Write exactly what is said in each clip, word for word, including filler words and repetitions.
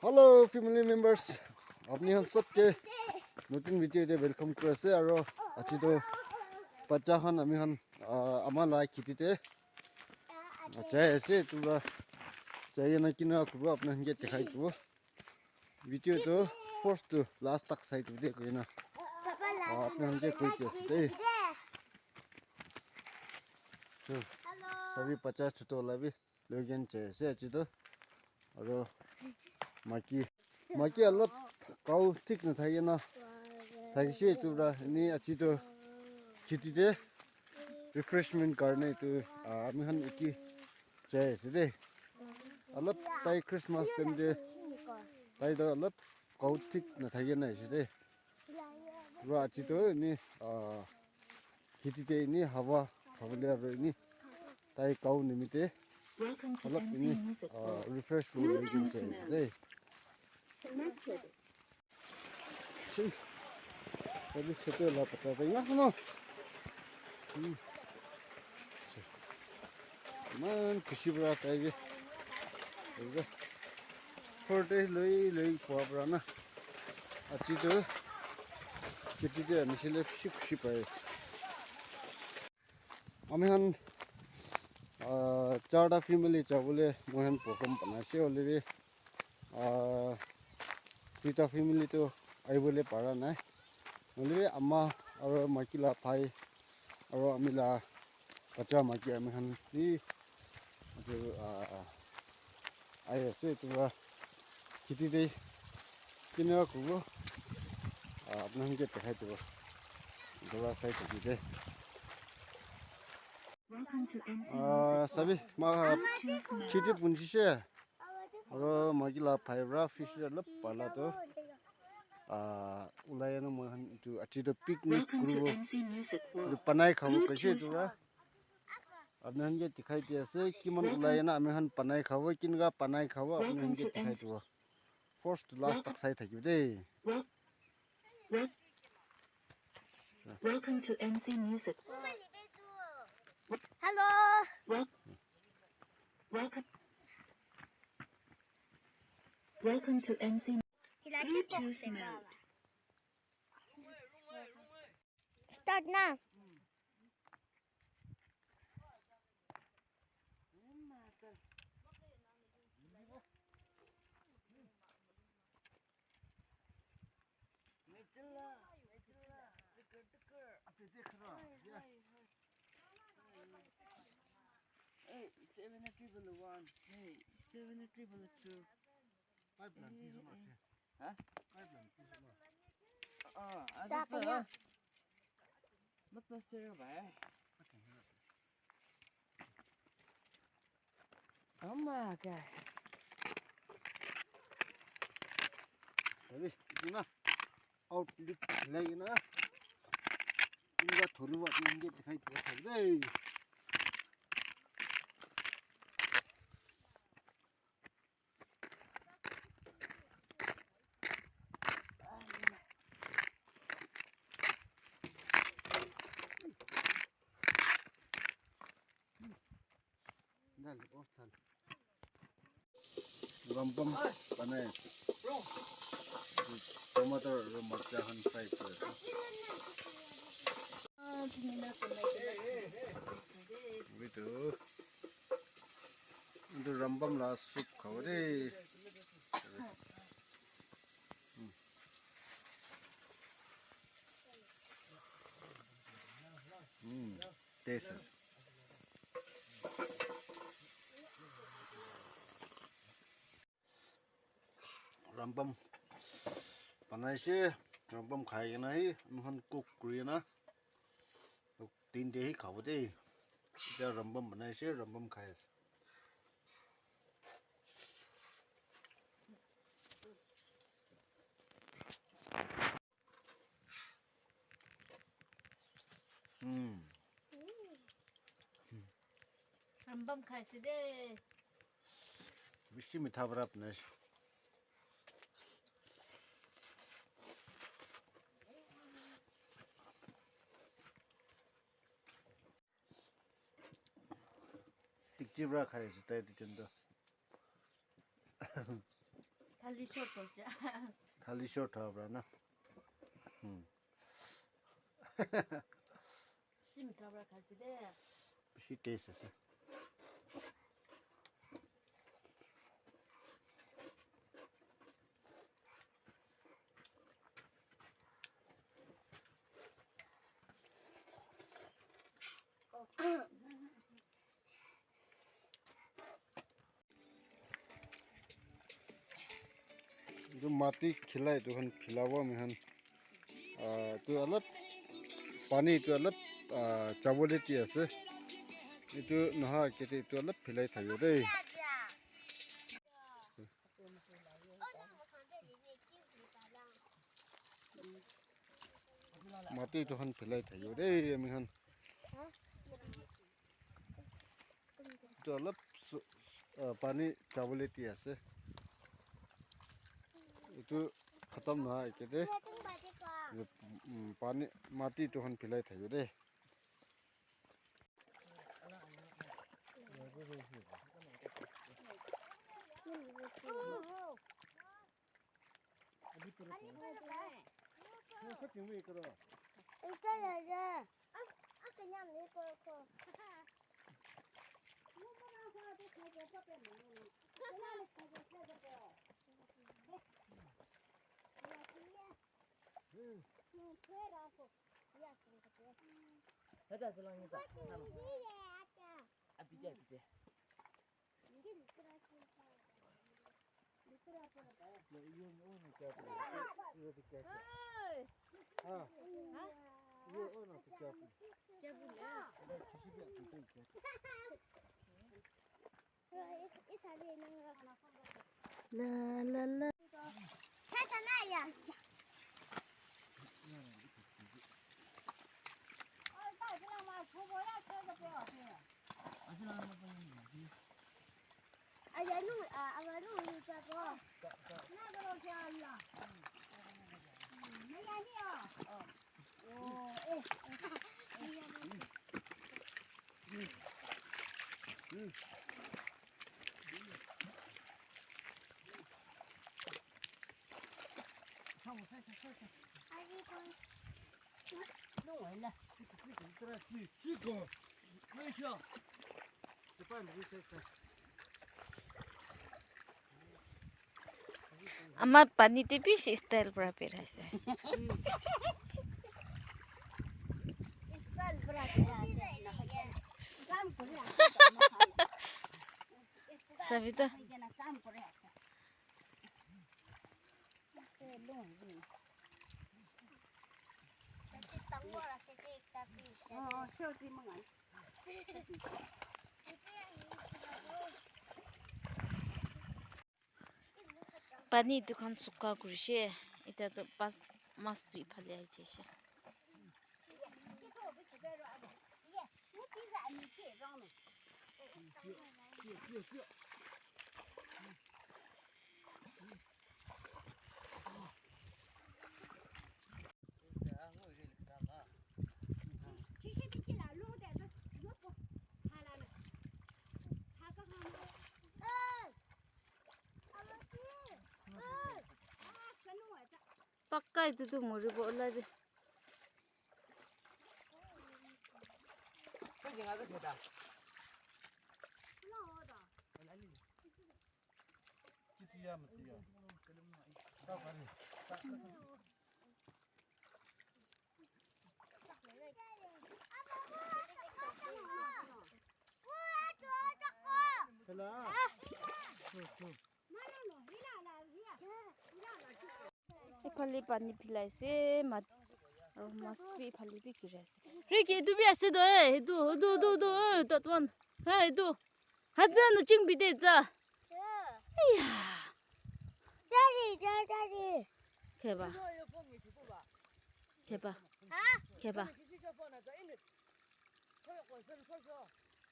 Hello family members, apni khan sob ke notun video te welcome kuri ase. Aro aji to bacha khan ami khan, ah, ama la kheti te jai ase, etu para jai kena kina kuribo apni khan ke dikhai dibo. Video to first to last tak sai dibo de koina, ah, apni khan ke koi di ase de. So, sabi bacha choto la bi loi kena jai ase aji to. Aro maiki, maiki alop gao thik nathaki na thakise, etu para eni aji to kheti te refreshment karne etu, ah, ami khan uthi jai ase de. Alop tai Christmas time te tai to alop gao thik nathaki na aise de. Pura aji to eni, ah, kheti te eni hawa khabole aro eni tai gao nimite alop eni, ah, refresh kuribole jai ase de. Chai. Sabi sete la pata ta inga suno. Hmm. Iman khushi para tai bi. Ghor te loi loi khua para na. Aji to kheti te anisile bishi khushi pai ase. Ami khan, ah, charta family jabole moi khan program banai ase, hoile bi, ah, duita family to ahibole para nai. Hoile bi ama aro maiki la bhai aro ami la bacha maiki ami khan bi etu, ah, ahi ase, etu para kheti te kineka kuribo, ah, apni khan ke dikhai dibo. Etu para sai thaki de. Ah, sabi, ma, kheti punchise. Aro maiki la bhai para fish alop pala to, ah, ulai na moi khan etu aji to picnic kuribo. Etu banai khabo kaise etu para. Apni khan ke dikhai di ase, kiman ulai na ami khan banai khabo, kineka banai khabo, apni khan ke dikhai dibo. First to last tak sai thakibo de. Welcome to M C Music. Hello. Wel-, welcome. Welcome to M C. Bluetooth mode. Start na. Hey, seven triple one. Hey, seven triple two. Pipeline, eh, this one, eh. Huh? Pipeline, this one. Ah, I thought so. What was there, bhai? Oh my God. Sabi, ito na. Out, lit, hilai na. Inga thoribo, inge dikhai dibo sabi. Dal, oh, sal. Rampam banai ase. Tomato aru marcha khan fry kuri ase. Etu, etu rampam la soup khabo de. Mm, taste ase. Rampam banai ase, rampam khai kena he, moikhan cook kuri kena, tin te he khabo de. Etya rampam banai ase, rampam khai ase. Hmm. Rampam khai ase de. Bishi mitha para banai ase. Tikchi para khai ase tai duijon toh. Khali short hoise. Khali short hobo para na. Hmm. Bishi mitha para khaise de. Bishi taste ase. Etu mati khilai etu khan philabo ami khan. Ah, etu olop pani etu olop, ah, chabole di ase. Etu naha kete etu olop philai thakibo de. Mati etu khan philai thakibo de ami khan. Etu olop su-, ah, pani chabole di ase. Etu khatam nohoi ekete. Etu, um, pani, mati etu khan philai thakibo de. La la la. Ama pani te bishi style para birai ase. Sabi ta. Pani etu khan sukha kurishe, eta toh pas mas tu ephale ahi jaishe. Pakka etu tu moribo olai de. Ekhali pani philai ase, mat-, aro mas bi ephale bi giri ase. Ricky, etu bi ase toh, eh, etu, etu, etu, etu, eh, that one. Ha, etu. Haja na ching bi de ja. Iya. Daddy, daddy, daddy. Kheba. Kheba. Ha? Kheba.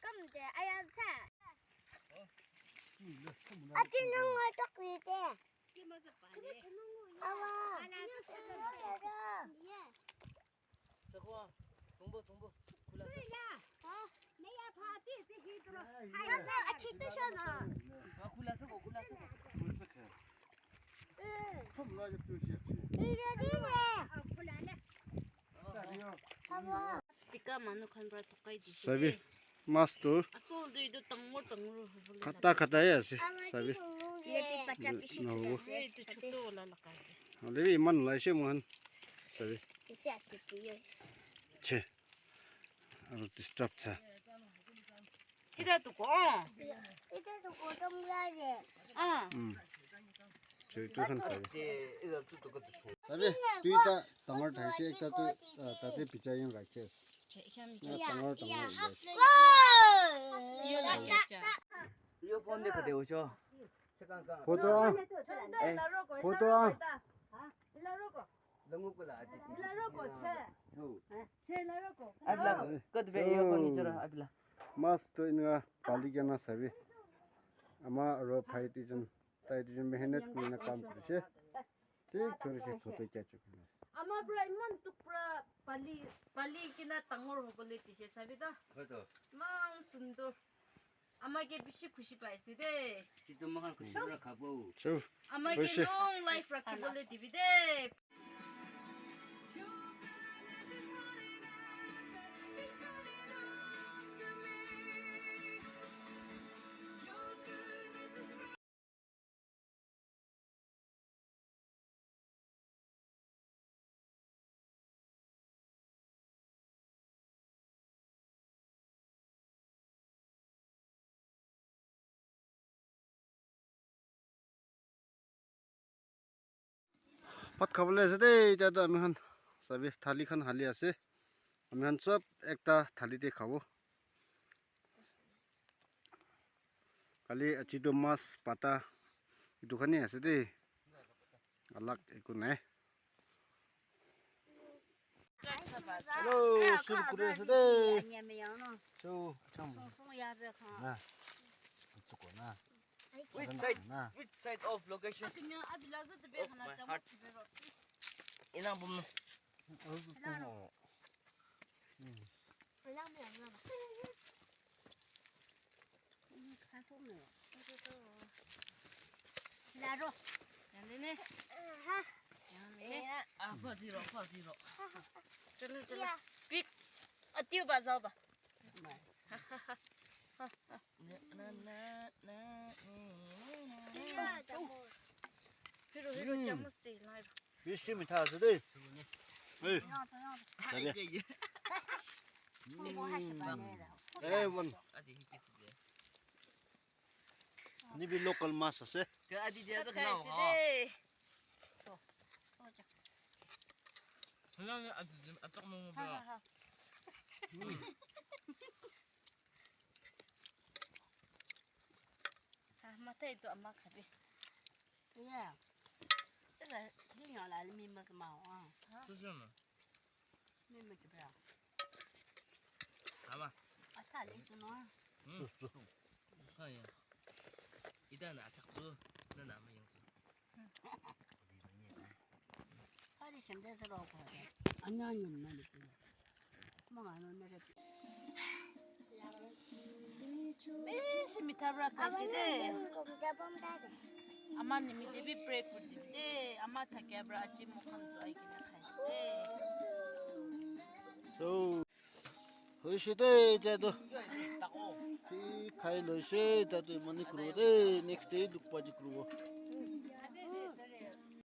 Kam de, ayam sa. Ati nang ngai tok ni de. Awa. Sako, thongbo, thongbo. Khula ase. Sako, achi tu shono. Ah, khula ase ko, khula ase ko. Speaker manu khan para tokai dise. Sabi, de. Mas tu. Asol tu etu dangor dangor hobo le. Khata khata he ase. Sabi. Yate bacha bishi no, thaka ase. Etu chotu wala laga ase. Hoile bi iman nolaise moikhan. Sabi. Ase ase tu ye. Che. Aru disturb tha. Ita tu ko. Ita tu ko tom la je. Ah. Hmm. Che, tu khan sabi. Sabi, duita dangor thaise, ekta tu, ah, tate bichai kena rakhi ase. Che, ekha mi. Na dangor dangor hoise. Yo la cha. Yo phone de khade ho cho. Photo ah. Photo ah. Abila, kot be yo kon ni chora, abila. Mas tu inga pali kena sabi. Ama aro phai tu jon, tai tu jon mehnat kurina kam kurise. Thik thori se photo kya chukina. Ama pura iman tuk pura pali, pali kena dangor hobole dise sabi ta. Iman sundor. Ama ke bishi khushi paise de. Chitu mohan khushi para khabo. Chu. Ama ke long life rakhibole dibi de. Bhat khabole ase de, etia toh ami khan sabi thali khan hali ase. Ami khan sob ekta thali te khabo. Khali aji toh mas pata etu khan he ase de. Alag eku nai. Hello, shuru kuri ase de. So, achha. Na. Chuko na. Which side? Na. Which side of location? Oh my heart. Ina bum. Laro. Yande ne. Yande ne. Ah, fa zero, fa zero. Chalo, chalo. Pick. Atiu ba, jao ba. Hero, hero, chamus se, lai. Bishi mitha ase de. Hey. Hey, one. Ni bi local mas ase. Ah, mata itu ama khabe. Iya. Esa, hi yang la mi mas mau ah. Ha? Susu ma. Mi mas bra. Ama. Asa le suno. Hmm. Kaya. Ida na atak tu, na na ma yang tu. Bishi mitha para khaise de. Ama nimite bi pray kuri dibi de. Ama thakia para aji moi khan tu ahi kena khaise de. So, hoise de, etia tu. Thik khai loise, etia tu imane kuribo de, next day dukh pa ji kuribo.